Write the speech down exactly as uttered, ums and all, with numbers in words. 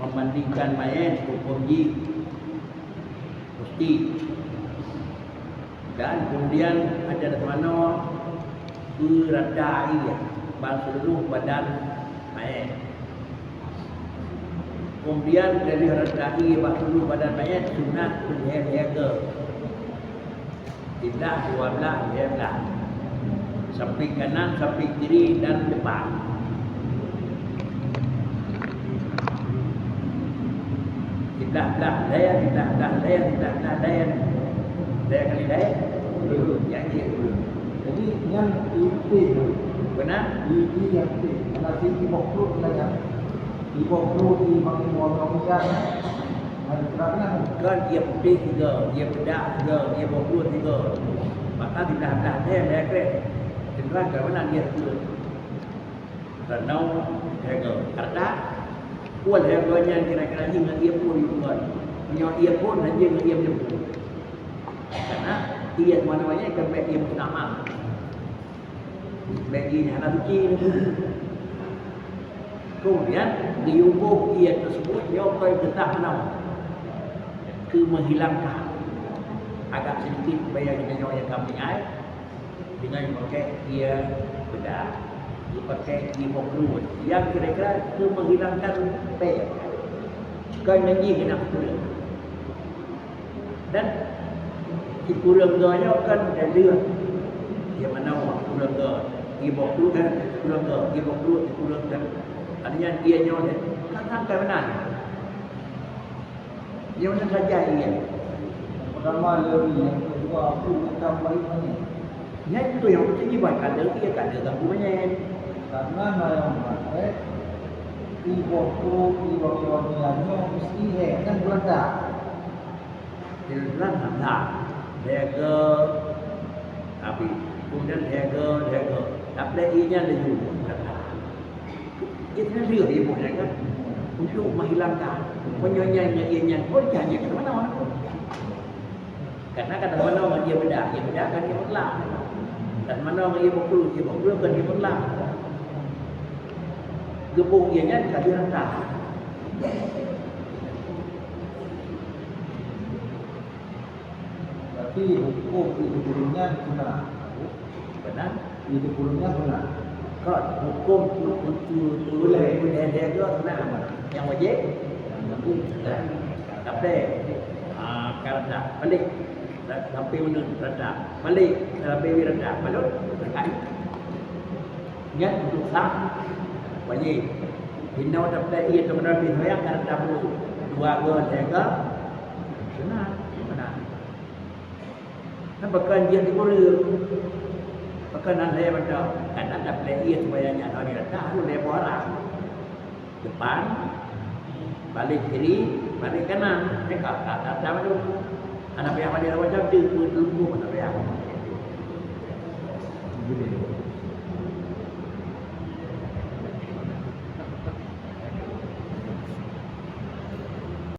Memandikan mayét huköm jih musti. Dan kemudian adat manoe beurata ié bak seuluruh badan mayét. Kemudian dari rata ié bak seuluruh badan mayét sunat peunyèe-nyèe geuh. Siblah, dua blah, lhèe blah. Samping kanan, samping kiri, dan depan. Siblah blah lhèe, siblah blah lhèe, siblah blah lhèe. Lhèe kali lhèe? Jadi, nyan ié. Beuna? Ié, ié nyang putih. Karena si iboh pruet nyan. Iboh pruet, ié bak iboh nyan. Kan ié putéh tiga, ié peudak tiga, ié boh pruet tiga. Maka siblah-blah lhèe, lhèe krek. Keudua ka meunan ié pruet. Reunoe lhèe geuh. Karta, peue lhèe geuh nyan kira-kira jih ngon ié phon, ié phon. Meunyoe ié phon, hana jeuet ngon ié phon. Karena ié meunan nyan kan bèk ié muktamad. Bagi hana suci. Kemudian, diubah ié tersebut nyoe keu geutah meunan. Keu menghilangkan. Agak sedikit supaya kita nyoe nyang ka meuingat, dengan pakai ié peudak, dipakai ié boh pruet. Yang kira-kira keu menghilangkan bèe. Kan lagi kena peudak. Dan sikureueng geuh nyoe kan lhèe lheueh. Ié manoe sikureueng geuh, ié boh pruet kan sikureueng geuh, ié boh pruet sikureueng geuh. Artinya ié nyoe lé kan sangkai meunan. Ié meunan saja ié. Pertama lheueh, yang kedua aku datang balik mana? Nyan tu nyang peutinggi ban kada ié kada ganggu manyét. Karena na nyang meupakat, iboh pruet, iboh-iboh nyan nyoe meusti lhèe, kan beurata. Di dalam hana. Lhèe geuh, tapi kemudian lhèe geuh, lhèe geuh. Tapi ié nyan laju beurata. Ié nyan lheueh iboh nyan kan. Untuk menghilangkan. Meunyoe nyan ngon ié nyan pun, janji ke mana-mana pun. Karena kadang manoe ngon ié peudak, ié peudak kan ié mutlak. Dan manoe ngon ié boh pruet, ié boh pruet kan ié mutlak. Geubong ié nyan ka lheueh rata. Berarti huköm ié teupurun nyan sunat. Beuna? Ié teupurun nyan sunat. Kon, huköm tu, tu, tu, tu, tu, tu, tu, tu, tu, tu, tu, nyang wajéb? Nyang wajéb. Tapi, ah, karena balik. Sampai mana rata. Balik, sampai mana rata. Balut, rata. Nyan untuk sah, wajéb. Inoe daftar ié teumeunan pih sayang, rata bulu. Dua geuh, tiga geuh. Sunat, sunat. Kan pakon jeuet dikureueng. Pakon hana lé mantong. Kadang dapeulet ié supaya nyan hana dirata, hana lé boh arah. Depan, balik kiri, balik kanan. Eh, ka, ka, ka, ka, ka, hana payah balik lawan jam tu, pun tunggu hana payah.